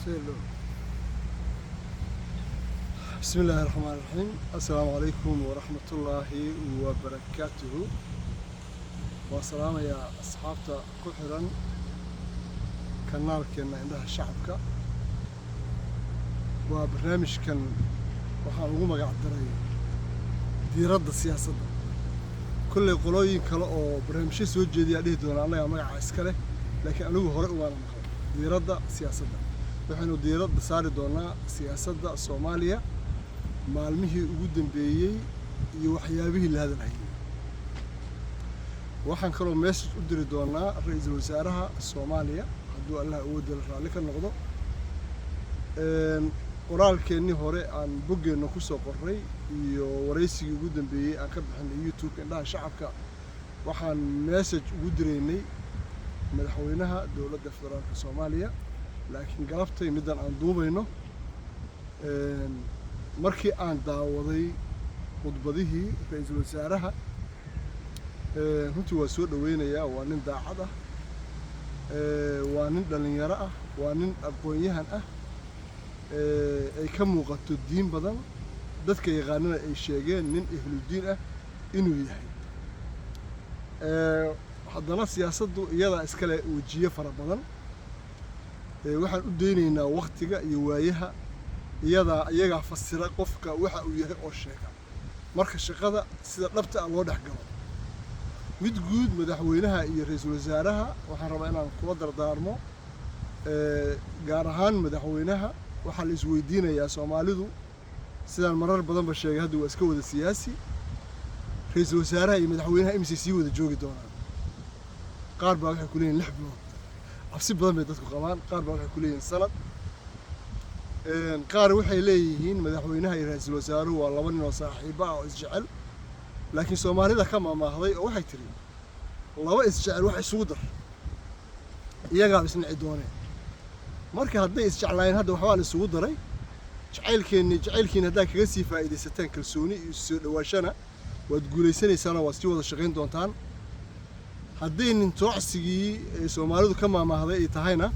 Hello. بسم الله الرحمن الرحيم، السلام عليكم ورحمة الله وبركاته. Waa salaamayaa asxaabta ku xiran kanaalkeena Indhaha Shacabka. Waa barnaamijkan waxaan ugu magac daray Diiradda Siyaasadda. Kolley qolooyin kale oo barnaamijyo soo jeediyaa dhihi doona annagaa magaca iska leh, laakiin anigu hore umaana maqlay Diiradda Siyaasadda. Waxaynu diiradda saari doonaa siyaasadda Soomaaliya maalmihii ugu dambeeyey iyo waxyaabihii la hadalhayay. Waxaan kaloo message u diri doonaa ra-iisul wasaaraha Soomaaliya, hadduu Allah awoodala raalli ka noqdo. Qoraalkeennii hore aan boggeenna ku soo qorray iyo waraysigii ugu dambeeyey aan ka bixinay YouTube Indhaha Shacabka, waxaan message ugu diraynay madaxweynaha Dowladda Federaalka Soomaaliya. Laakiin galabtay middan aan duubayno, markii aan daawaday khudbadihii ra-iisul wasaaraha, runtii waa soo dhoweynayaa. Waa nin daacad ah, waa nin dhallinyaro ah, waa nin aqoon-yahan ah, ay ka muuqato diin badan. Dadka yaqaanana ay sheegeen nin ehludiin ah inuu yahay. Haddana siyaasaddu iyadaa iskale wejiyo fara badan. Waxaan u daynaynaa waktiga iyo waayaha, iyadaa iyagaa fasira qofka waxa uu yahay oo sheega marka shaqada sida dhabta ah loo dhex galo. Mid guud, madaxweynaha iyo ra-iisul wasaaraha waxaan rabaa inaan kula dardaarmo. Gaar ahaan madaxweynaha, waxaa la isweydiinayaa, Soomaalidu sidaan marar badanba sheegay hadda waa iska wada siyaasi, ra-iisul wasaaraha iyo madaxweynaha imisay sii wada joogi doonaan? Qaar baa waxay ku leeyihin 6 bilood, cabsi badan bay dadku qabaan. Qaar baa waxay ku leeyihin sanad. Qaar waxay leeyihiin madaxweynaha iyo ra-iisul wasaaruhu waa laba nin oo saaxiibo ah oo isjecel. Laakiin Soomaalida ka maamaahday oo waxay tiri, "Laba isjecel wax isugu dar, iyagaaba isnici dooneen." Marka hadday isjeclaayeen, hadda waxbaa la isugu daray. Jacaylkeenni, jacaylkiina haddaad kaga sii faa'iidaysataan kalsooni iyo soo dhawaashana, waad guulaysanaysaanoo waad sii wada shaqayn doontaan. Hadday nin toocsigii ee Soomaalidu ka maamaahday ay tahayna,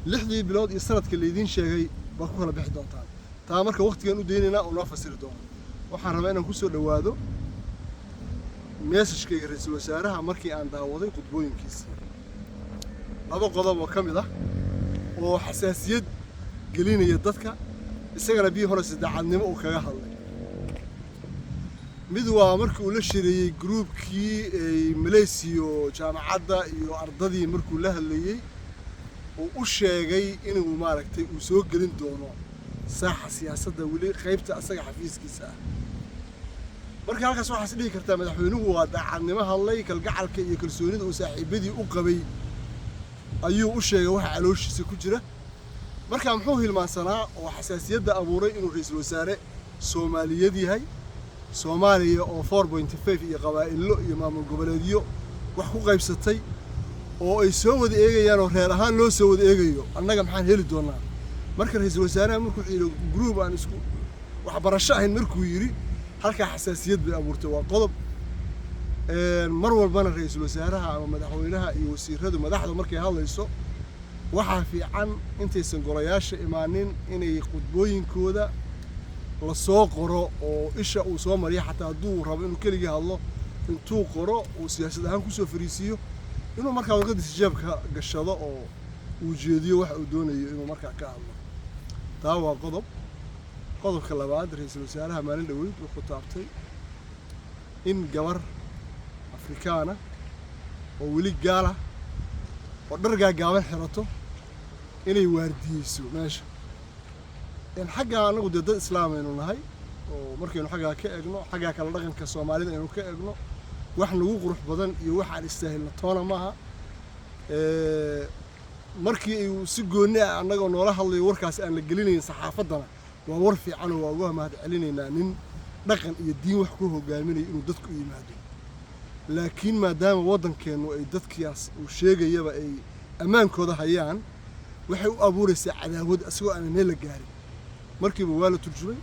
6dii bilood iyo sanadka laydiin sheegay baad ku kala bixi doontaan. Taa marka waqtigan u daynaynaa oo noo fasiri doono. Waxaan rabaa inaan kusoo dhowaado message-kayga ra-iisul wasaaraha. Markii aan daawaday khudbooyinkiisii, laba qodob oo ka mid ah oo xasaasiyad gelinaya dadka, isagana bii hore si daacadnimo uu kaga hadlay. Mid waa markii uu la shireeyey group-kii ay Malaysiyo jaamacadda iyo ardadii, markuu la hadlayey uu u sheegay inuu maaragtay uu soo gelin doono saaxa siyaasadda, weli qaybta asaga xafiiskiisa ah. Marka halkaas waxaas dhihi kartaa madaxweynuhu waa daacadnimo hadlay, kalgacalka iyo kalsoonida uu saaxiibadii u qabay ayuu u sheegay waxa calooshiisa ku jira. Marka muxuu hilmaansanaa oo xasaasiyadda abuuray? Inuu ra-iisul wasaare Soomaaliyeed yahay, Soomaaliya oo 4.5 iyo qabaa'ilo iyo maamul goboleedyo wax ku qaybsatay oo ay soo wada eegayaan oo reer ahaan loo soo wada eegayo, annaga maxaan heli doonaa? Marka ra-iisul wasaaraha markuu yidhi group aan isku waxbarasho ahayn, markuu yidhi, halkaa xasaasiyad bay abuurtay. Waa qodob. Mar walbana ra-iisul wasaaraha ama madaxweynaha iyo wasiiradu, madaxdu markay hadlayso, waxaa fiican intaysan golayaasha imaanin inay khudbooyinkooda lasoo qoro oo isha uu soo mariyo. Xataa hadduu rabo inuu keligii hadlo, intuu qoro uu siyaasad ahaan kusoo fariisiiyo, inuu markaa warqadiisa jeebka gashado oo uu jeediyo waxa uu doonayo inuu markaa ka hadlo. Taa waa qodob. Qodobka labaad, ra-iisul wasaaraha maalin dhoweyd wuxuu taabtay in gabar Afrikaana oo weli gaala oo dhar gaagaaban xirato inay waardiyeyso meesha. In xaggaa anagu dee dad islaam aynu nahay, oo markaynu xaggaa ka eegno, xaggaa kale dhaqanka Soomaalida aynu ka eegno, wax nagu qurux badan iyo wax aan istaahilna toona maaha. Markii uu si gooni ah annagoo noola hadlayo warkaas aan la gelinayn saxaafaddana, waa war fiicanoo waa uga mahad celinaynaa nin dhaqan iyo diin wax ku hogaaminayo inuu dadku u yimaado. Laakiin maadaama waddankeennu ay dadkaas uu sheegayaba ay ammaankooda hayaan, waxay u abuuraysaa cadaawad isagoo aanan meel la gaarin. Markiiba waa la turjumay,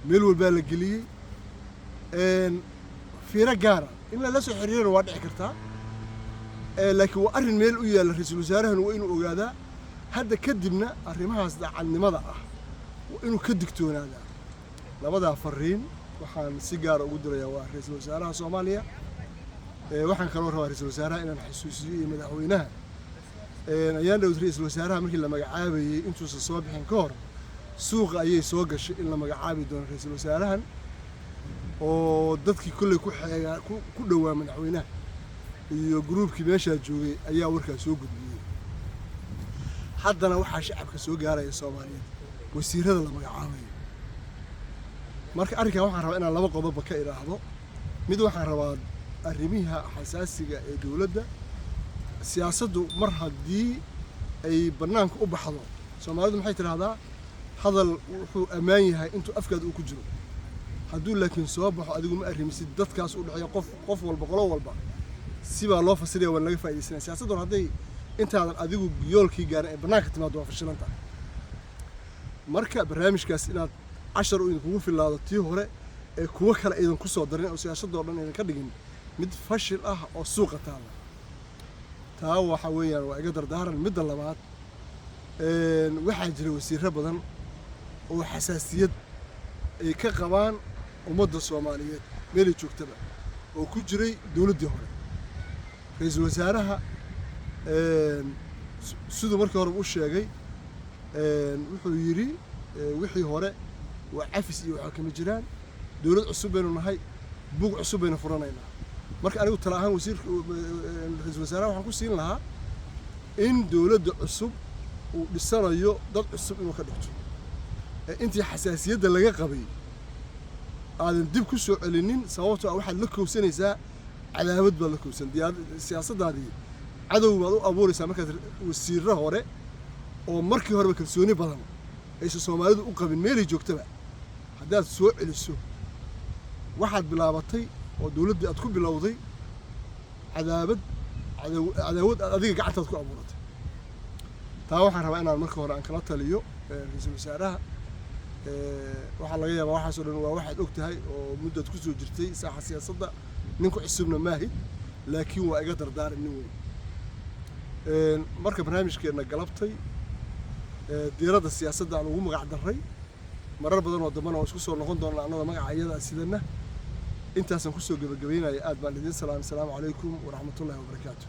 meel walbaa la geliyey. Fiiro gaara in lala soo xiriirana waa dhici kartaa, laakiin waa arrin meel u yaalla. Ra-iisul wasaarahana waa inuu ogaadaa. Hadda kadibna arrimahaas daacadnimada ah waa inuu ka digtoonaadaa. Labadaa fariin waxaan si gaara ugu dirayaa waa ra-iisul wasaaraha Soomaaliya. Waxaan kaloo rabaa ra-iisul wasaaraha inaan xasuusiyo iyo madaxweynaha. Ayaan dhowd ra-iisul wasaaraha markii la magacaabayey, intuusan soo bixin ka hor, suuqa ayay soo gashay in la magacaabi doono ra-iisul wasaarahan, oo dadkii kolley ku xeegaa ku dhowaa madaxweynaha iyo gruubkii meeshaa joogay ayaa warkaa soo gudbiyey. Haddana waxaa shacabka soo gaaraya Soomaaliyeed wasiirada la magacaabayo. Marka arrinkan waxaan rabaa inaan laba qodobba ka idhaahdo. Mid, waxaan rabaa arrimiha xasaasiga ee dowladda, siyaasaddu mar haddii ay bannaanka u baxdo, Soomaalidu maxay tidhaahdaa? Hadal wuxuu ammaan yahay intuu afkaada uu ku jiro. Hadduu laakiin soo baxo, adigu ma arrimisid, dadkaas u dhexeeya, qof qof walba, qolo walba sibaa loo fasiraya, waan laga faaidaysanaya. Siyaasaddu hadday intaadan adigu yoolkii gaarin ay bannaanka timaado, waa fashilan tahay. Marka barnaamijkaas inaad cashar u idinkugu filaado tii hore ee kuwo kale aydan ku soo darin oo siyaasadoo dhan aydan ka dhigin mid fashil ah oo suuqa taalla. Taa waxa weeyaan waa iga dardaaran. Midda labaad, waxaa jira wasiirro badan oo xasaasiyad ay ka qabaan ummadda Soomaaliyeed meelay joogtaba oo ku jiray dowladdii hore. Ra-iisul wasaaraha siduu markii horeba u sheegay, wuxuu yidhi wixii hore waa cafis iyo waxaa kama jiraan, dowlad cusub baynu nahay, buug cusub baynu furanaynaa. Marka anigu tala ahaan wasiirka, ra-iisul wasaaraha waxaan ku siin lahaa in dowladda cusub uu dhisanayo dad cusub inuu ka dhigto, ee intii xasaasiyadda laga qabay aadan dib ku soo celinin, sababtoo ah waxaad la kowsanaysaa cadaawad baad la kowsan siyaasaddaadii, cadow baad u abuuraysaa. Markaad wasiirro hore oo markii horeba kalsooni badan aysan Soomaalidu u qabin meelay joogtaba haddaad soo celiso, waxaad bilaabatay oo dowladdii aad ku bilowday cadaabad cadaawad aad adiga gacantaad ku abuuratay. Taa waxaan rabaa inaan marka hore aan kala taliyo ra-iisul wasaaraha. Waxaa laga yaabaa waxaasoo dhan waa waxaad og tahay oo muddaad ku soo jirtay saaxa siyaasadda, ninku cusubna maahid, laakiin waa iga dardaaran nin weyn. Marka barnaamijkeenna galabtay diiradda siyaasadda aan ugu magac darray, marar badan oo dambana waan isku soo noqon doonaa annagoo magaca iyada sidana. Intaasaan kusoo gebagabeynaya. Aad baan idiin salaamay. Asalaamu calaykum waraxmatullahi wabarakaatu.